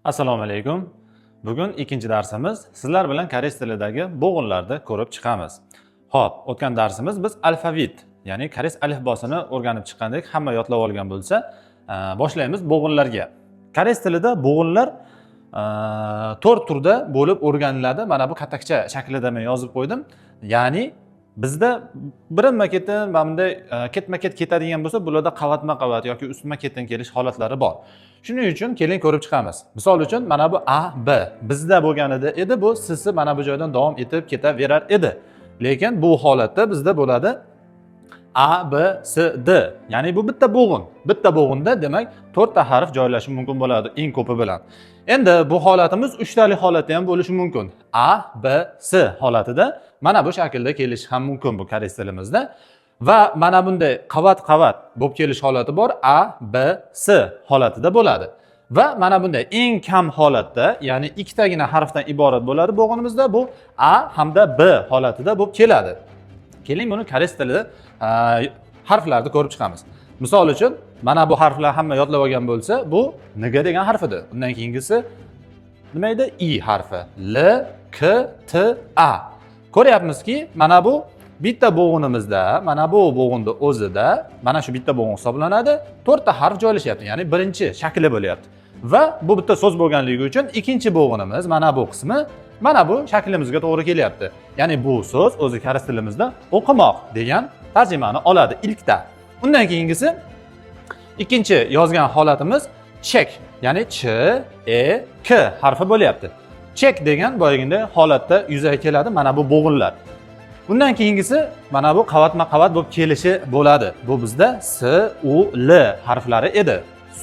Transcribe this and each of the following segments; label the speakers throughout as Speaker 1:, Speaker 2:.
Speaker 1: Assalomu alaykum. Bugun ikkinchi darsimiz, sizlar bilan koreys tilidagi bo'g'inlarni ko'rib chiqamiz. Xo'p, o'tgan darsimiz biz alfavit, ya'ni koreys alifbosini o'rganib chiqqandik. Hamma yodlab olgan bo'lsa, boshlaymiz bo'g'inlarga. Koreys tilida bo'g'inlar to'rt turda bo'lib o'rganiladi. Mana bu katakcha shaklida men yozib qo'ydim. Ya'ni bizda birinma ketin mana bunday ketma-ket ketadigan bo'lsa, bularda qavatma-qavat yoki ustma-ketin kelish holatlari bor. Shuning uchun keling, ko'rib chiqamiz. Misol uchun, mana bu A, B bizda bo'lganida edi, bu S mana bu joydan davom etib ketaverar edi. Lekin bu holatda bizda bo'ladi A, B, S, D. Ya'ni bu bitta bo'g'in. Bitta bo'g'inda, demak, to'rtta harf joylashishi mumkin bo'ladi eng ko'pi bilan. Endi bu holatimiz uchtalik holatda ham bo'lishi mumkin. A, B, S holatida mana bu shaklda kelishi ham mumkin bu koreys tilimizda. Va mana bunday qavat-qavat bo'lib kelish holati bor. A, B, S holatida bo'ladi. Va mana bunday eng kam holatda, ya'ni ikkitagina harfdan iborat bo'ladi bo'g'inimizda, bu A hamda B holatida bo'lib keladi. Keling, buni koreys tilida harflarni ko'rib chiqamiz. Misol uchun, mana bu harflar hamma yodlab olgan bo'lsa, bu NG degan harf edi. Undan keyingisi nima edi? I harfi. L, K, T, A. Ko'ryapmizki, mana bu bitta bo'g'inimizda, mana bu bo'g'inni o'zida, mana shu bitta bo'g'in hisoblanadi. To'rtta harf joylashyapti, ya'ni birinchi shakli bo'lyapti. Va bu bitta so'z bo'lganligi uchun ikkinchi bo'g'inimiz mana bu qismi mana bu shaklimizga to'g'ri kelyapti. Ya'ni bu so'z o'zi koreys tilimizda "o'qimoq" degan tarjimani oladi ilkda. Undan keyingisi, ikkinchi yozgan holatimiz chek, ya'ni Ch, E, K harfi bo'lyapti. Chek degan boyaginday holatda yuzaga keladi mana bu bo'g'inlar. Undan keyingisi mana bu qavatma qavat bo'lib kelishi bo'ladi. Bu bizda S, U, L harflari edi.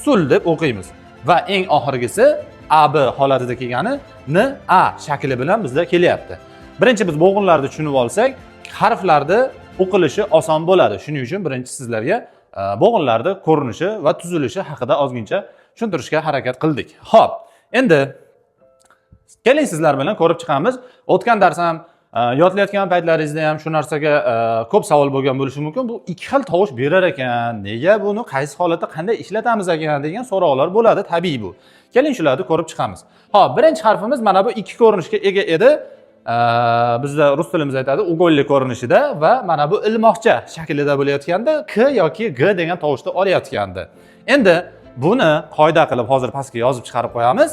Speaker 1: Sul deb o'qiymiz. Va eng oxirgisi A, B holatida kelgani N, A shakli bilan bizda kelyapti. Birinchi biz bo'g'inlarni tushunib olsak, harflarni o'qilishi oson bo'ladi. Shuning uchun birinchi sizlarga bo'g'inlarni ko'rinishi va tuzilishi haqida ozgincha tushuntirishga harakat qildik. Xo'p, endi keling, sizlar bilan ko'rib chiqamiz. O'tgan dars ham yodlayotgan paytlaringizda ham shu narsaga ko'p savol bo'lgan bo'lishi mumkin. Bu ikki xil tovush berar ekan, nega, buni qaysi holatda qanday ishlatamiz ekan degan so'rovlar bo'ladi, tabiiy bu. Keling, shularni ko'rib chiqamiz. Xo'p, birinchi harfimiz mana bu ikki ko'rinishga ega edi. Bizda rus tilimiz aytadi, угольный ko'rinishida va mana bu ilmoqcha shaklida bo'layotganda K yoki G degan tovushni olayotgandi. Endi buni qoida qilib hozir pastga yozib chiqarib qo'yamiz.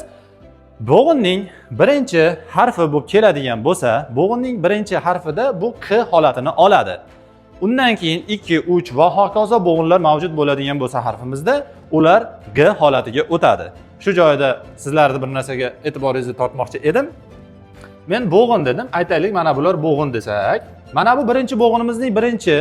Speaker 1: Bo'g'inning birinchi harfi bo'lib keladigan bo'lsa, bo'g'inning birinchi harfida bu K holatini oladi. Undan keyin 2, 3 va hokazo bo'g'inlar mavjud bo'ladigan bo'lsa harfimizda, ular G holatiga o'tadi. Shu joyda sizlarni bir narsaga e'tiboringizni tortmoqchi edim. Men bo'g'in dedim. Aytaylik, mana bular bo'g'in desak, mana bu birinchi bo'g'inimizning birinchi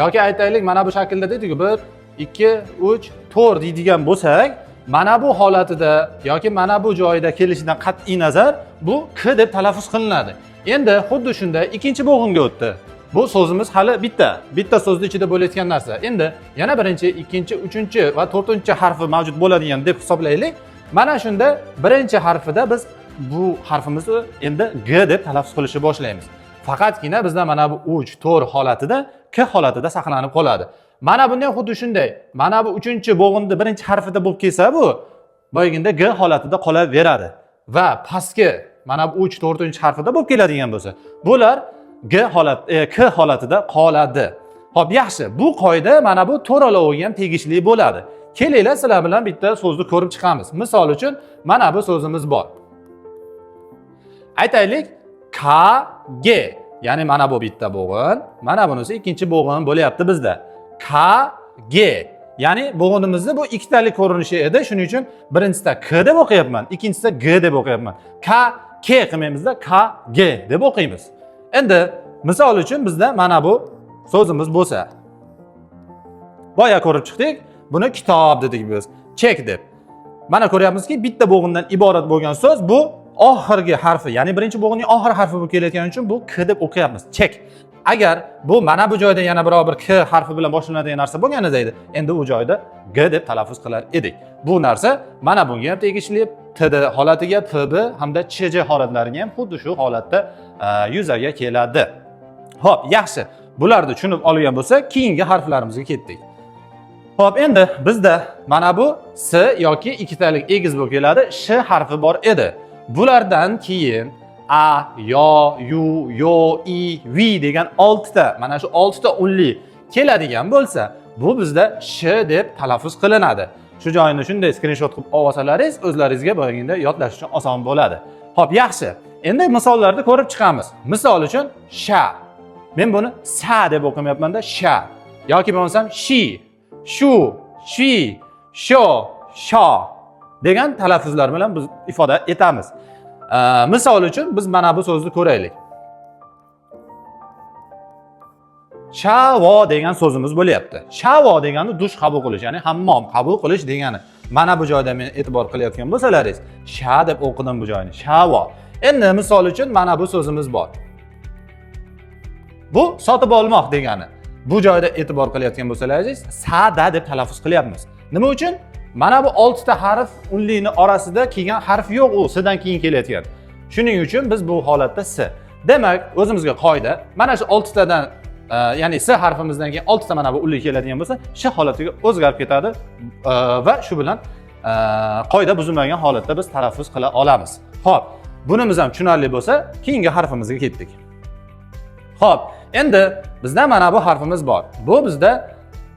Speaker 1: yoki aytaylik, mana bu shaklda deydiku, 1, 2, 3, 4 deydigan bo'lsak, mana bu holatida yoki mana bu joyida kelishidan qat'iy nazar bu K deb talaffuz qilinadi. Endi xuddi shunday ikkinchi bo'g'inga o'tdi. Bu so'zimiz hali bitta, bitta so'zni ichida bo'layotgan narsa. Endi yana birinchi, ikkinchi, uchinchi va to'rtinchi harfi mavjud bo'ladigan deb hisoblaylik. Mana shunda birinchi harfida biz bu harfimizni endi G deb talaffuz qilishni boshlaymiz. Faqatgina bizda mana bu 3, 4 holatida K holatida saqlanib qoladi. Mana bunda ham xuddi shunday. Mana bu uchinchi bo'g'inni birinchi harfida bo'lib kelsa, bu boyagida G holatida qolaveradi. Va pastki mana bu 3, 4 harfida bo'lib keladigan bo'lsa, bular G holat, K holatida qoladi. Xo'p, yaxshi. Bu qoida mana bu to'raloviga ham tegishli bo'ladi. Kelinglar, sizlar bilan bitta so'zni ko'rib chiqamiz. Misol uchun, mana bu so'zimiz bor. Aytaylik, K, G. Ya'ni mana bu bitta bo'g'in, mana bunisi ikkinchi bo'g'in bo'lyapti bizda. K, G. Ya'ni bo'g'inimizni bu ikkitalik ko'rinishi edi. Shuning uchun birinchisida K deb o'qiyapman, ikkinchisida G deb o'qiyapman. K, K qilmaymizda, K, G deb o'qiymiz. Endi misol uchun bizda mana bu so'zimiz bo'lsa. Boya ko'rib chiqdik, buni kitob dedik biz, chek deb. Mana ko'ryapmizki, bitta bo'g'indan iborat bo'lgan so'z bu oxirgi harfi, ya'ni birinchi bo'g'inning oxirgi harfi bo'lib kelayotgani uchun bu K deb o'qiyapmiz. Chek. Agar bu mana bu joyda yana biror bir K harfi bilan boshlanadigan narsa bo'lganida edi, endi u joyda G deb talaffuz qilar edik. Bu narsa mana bunga ham tegishli, TD holatiga, PB hamda CJ holatlariga ham xuddi shu holatda yuzaga keladi. Xo'p, yaxshi. Bularni tushunib olgan bo'lsak, keyingi harflarimizga ketdik. Xo'p, endi bizda mana bu s yoki ikkitalik egiz bo'lib keladi, sh harfi bor edi. Bulardan keyin a, yo, yu, yo, i, vi degan 6 ta, mana shu 6 ta unli keladigan bo'lsa, bu bizda sh deb talaffuz qilinadi. Shu joyini shunday skrinshot qilib olsalaringiz, o'zlaringizga boyagina yodlash uchun oson bo'ladi. Xo'p, yaxshi. Endi misollarda ko'rib chiqamiz. Misol uchun sha. Men buni sa deb o'qimayapman-da, sha. Yoki bo'lmasam shi, shu, shi, sho, sho degan talaffuzlar bilan biz ifoda etamiz. Misol uchun biz mana bu so'zni ko'raylik. Shavo degan so'zimiz bo'lyapti. Shavo degani dush qabul qilish, ya'ni hammom qabul qilish degani. Mana bu joyda men e'tibor qilayotgan bo'lsalaringiz, sha deb o'qidim bu joyni. Shavo. Endi misol uchun mana bu so'zimiz bor. Bu sotib olmoq degani. Bu joyda e'tibor qilayotgan bo'lsalaringiz, sada deb talaffuz qilyapmiz. Nima uchun? Mana bu 6 ta harf unlini orasida kelgan harf yo'q, u s dan keyin kelayotgan. Shuning uchun biz bu holatda s. Demak, o'zimizga qoida, mana shu 6 tadan, ya'ni s harfimizdan keyin 6 ta mana bu unli keladigan bo'lsa, sh holatiga o'zgarib ketadi va shu bilan qoida buzilmagan holatda biz talaffuz qila olamiz. Xo'p, bunimiz ham tushunarli bo'lsa, keyingi harfimizga ketdik. Xo'p, endi bizda mana bu harfimiz bor. Bu bizda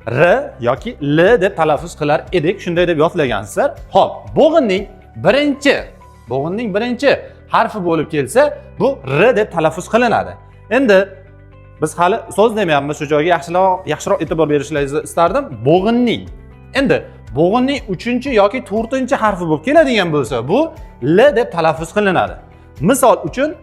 Speaker 1: r yoki l deb talaffuz qilar edik, shunday deb yodlagansizlar. Xo'p, bo'g'inning birinchi harfi bo'lib kelsa, bu r deb talaffuz qilinadi. Endi biz hali so'z demayapmiz, shu joyga yaxshiroq e'tibor berishlaringizni istardim. Bo'g'inning. Endi bo'g'inning 3 yoki 4 harfi bo'lib keladigan bo'lsa, bu l deb talaffuz qilinadi. Misol uchun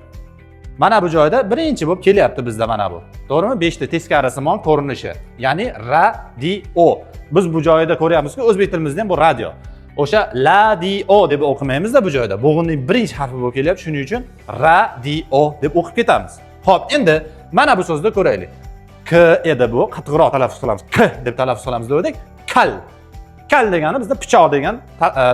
Speaker 1: mana bu joyda birinchi bo'lib kelyapti bizda mana bu. To'g'rimi? 5 ta teskarisimon ko'rinishi. Ya'ni radio. Biz bu joyda ko'ryapmizki, o'zbek tilimizda ham bu radio. O'sha la di o deb o'qimaymizda bu joyda. Bo'g'inning birinchi harfi bo'lib kelyapti, shuning uchun radio deb o'qib ketamiz. Xo'p, endi mana bu so'zni ko'raylik. K edi bu, qattiqroq talaffuz qilamiz. K deb talaffuz qilamiz dedik. Kal. Kal degani bizda pichoq degan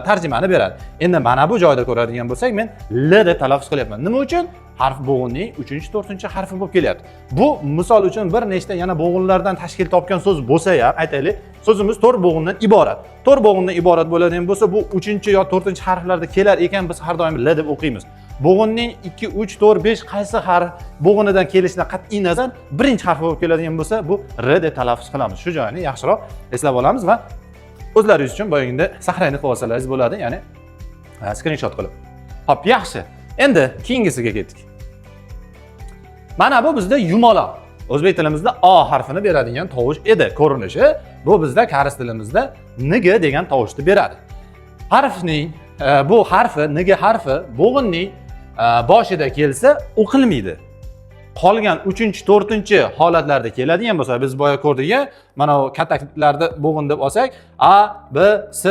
Speaker 1: tarjimani beradi. Endi mana bu joyda ko'radigan bo'lsak, men l deb talaffuz qilyapman. Nima uchun? Harf bo'g'inning 3-4 harfi bo'lib kelyapti. Bu misol uchun bir nechta yana bo'g'inlardan tashkil topgan so'z bo'lsa ham, aytaylik, so'zimiz 4 bo'g'indan iborat. 4 bo'g'indan iborat bo'ladigan bo'lsa, bu 3 yo 4 harflarda kelar ekan, biz har doim l deb o'qiymiz. Bo'g'inning 2, 3, 4, 5 qaysi harf bo'g'inidan kelishidan qat'iy nazar birinchi harfi bo'lib keladigan bo'lsa, bu r deb talaffuz qilamiz. Shu joyini yaxshiroq eslab olamiz va o'zlaringiz uchun boyagida saqlanib qilib olsalaringiz bo'ladi, ya'ni skrinshot qilib. Xo'p, yaxshi. Endi keyingisiga ketdik. Mana bu bizda yumaloq. O'zbek tilimizda o harfini beradigan tovush edi ko'rinishi. Bu bizda koreys tilimizda ng degan tovushni beradi. Harfning bu harfi, ng harfi bo'g'inning boshida kelsa o'qilmaydi. Qolgan 3-chi, 4-chi holatlarda keladigan bo'lsa, biz boya ko'rdik, mana bu kataklarda bo'g'in deb olsak, A, B, S,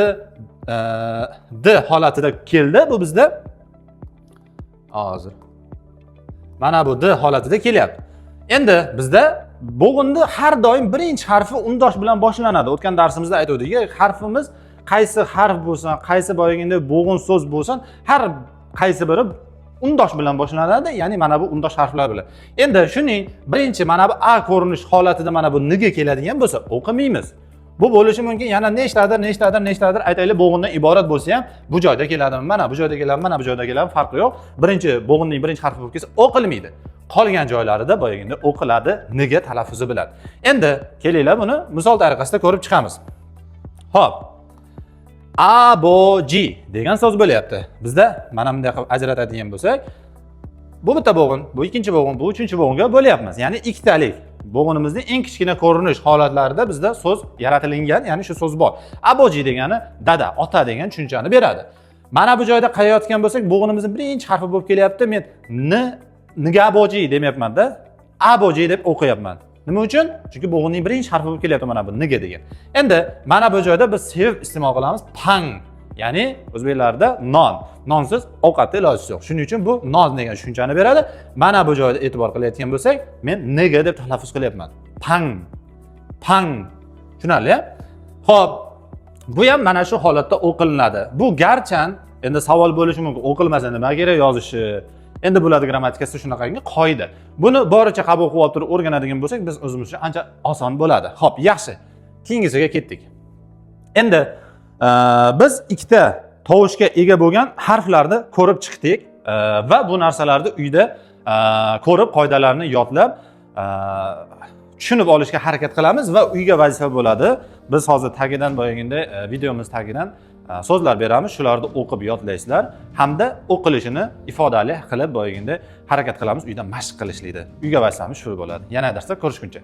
Speaker 1: D holatida keldi. Bu bizda hozir mana bu D holatida kelyapti. Endi bizda bo'g'inni har doim birinchi harfi undosh bilan boshlanadi. O'tgan darsimizda aytgandik, harfimiz qaysi harf bo'lsin, qaysi boyagina bo'g'in so'z bo'lsin, har qaysi biri undosh bilan boshlanadi, ya'ni mana bu undosh harflar bilan. Endi shuning birinchi mana bu A ko'rinish holatida mana bu N ga keladigan bo'lsa, o'qimaymiz. Bu bo'lishi mumkin yana nechtadir, nechtadir, nechtadir aytaylik bo'g'indan iborat bo'lsa ham, bu joyda keladimi, mana bu joyda keladimi, mana bu joyda keladimi, farqi yo'q. Birinchi bo'g'inning birinchi harfi bo'lib kelsa o'qilmaydi. Qolgan joylarida boyagina o'qiladi, N ga talaffuzi bilan. Endi kelinglar buni misol tariqasida ko'rib chiqamiz. Xo'p. Aboji degan so'z bo'lyapti. Bizda mana bunday qilib ajratadigan bo'lsak, bu bitta bo'g'in, bu ikkinchi bo'g'in, bu uchinchi bo'g'inga bo'lyapmiz. Ya'ni ikkitalik bo'g'inimizning eng kichkina ko'rinish holatlarida bizda so'z yaratilingan, ya'ni shu so'z bor. Aboji degani dada, ota degan tushunchani beradi. Mana bu joyda qarayotgan bo'lsak, bo'g'inimizning birinchi harfi bo'lib kelyapti. Men n ngaboji demayapman-da, aboji deb o'qiyapman. Nima uchun? Chunki bo'g'inning birinchi harfi bo'lib kelyapti mana bu ng degan. Endi mana bu joyda biz sevib iste'mol qilamiz pang, ya'ni o'zbeklarda non. Nonsiz ovqatni ilojisi yo'q. Shuning uchun bu non degan tushunchani beradi. Mana bu joyda e'tibor qilayotgan bo'lsak, men ng deb talaffuz qilyapman. Pang. Pang. Tushunarli-ya? Xo'p, bu ham mana shu holatda o'qilinadi. Bu garchan endi savol bo'lishi mumkin. O'qilmasa nima kerak yozishi? Endi bularni grammatikasi shunaqangi qoida. Buni boricha qabul qilib olib turib o'rganadigan bo'lsak, biz o'zimiz uchun ancha oson bo'ladi. Xo'p, yaxshi. Keyingisiga ketdik. Endi biz ikkita tovushga ega bo'lgan harflarni ko'rib chiqdik va bu narsalarni uyda ko'rib, qoidalarni yodlab, tushunib olishga harakat qilamiz va uyga vazifa bo'ladi. Biz hozir tagidan, boyagindek, videomiz tagidan so'zlar beramiz, shularni o'qib yodlaysizlar hamda o'qilishini ifodali qilib, boyagindek, harakat qilamiz uyda mashq qilishlikni. Uyga vazifamiz shu bo'ladi. Yana darsda ko'rishguncha.